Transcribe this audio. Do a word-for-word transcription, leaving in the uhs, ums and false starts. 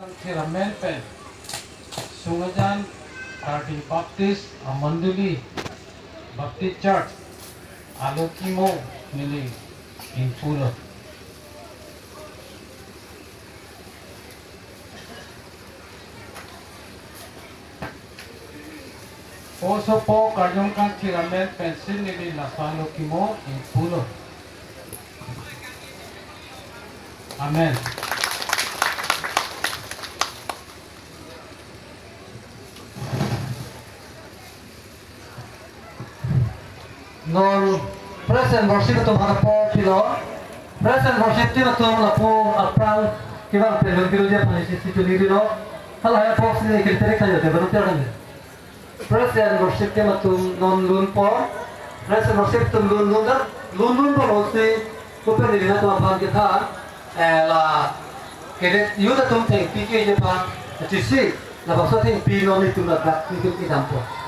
Kangthir amen pen Sungajan Karbi Baptist Amondoli Baptist Church alokimo neli ingpulo. Osopo Karjong Kangthir amen pensi neli laso alokimo ingpulo. Amen. Non praise and worship atum halapo pilo. Praise and worship team atum lapu aphrang kevang pelun piloji aphan isi si tuni dilo. Halahai apok si kiri terik sajo te baru tiar kan. Praise and worship team atum non lunpo. Praise and worship atum lun lun dan lun lun po si kupen neli atum aphan kethan, eh, la kedet youth atum thengpi keji aphan, chisi labangso thengpi non itum ladak nelitum kedampo.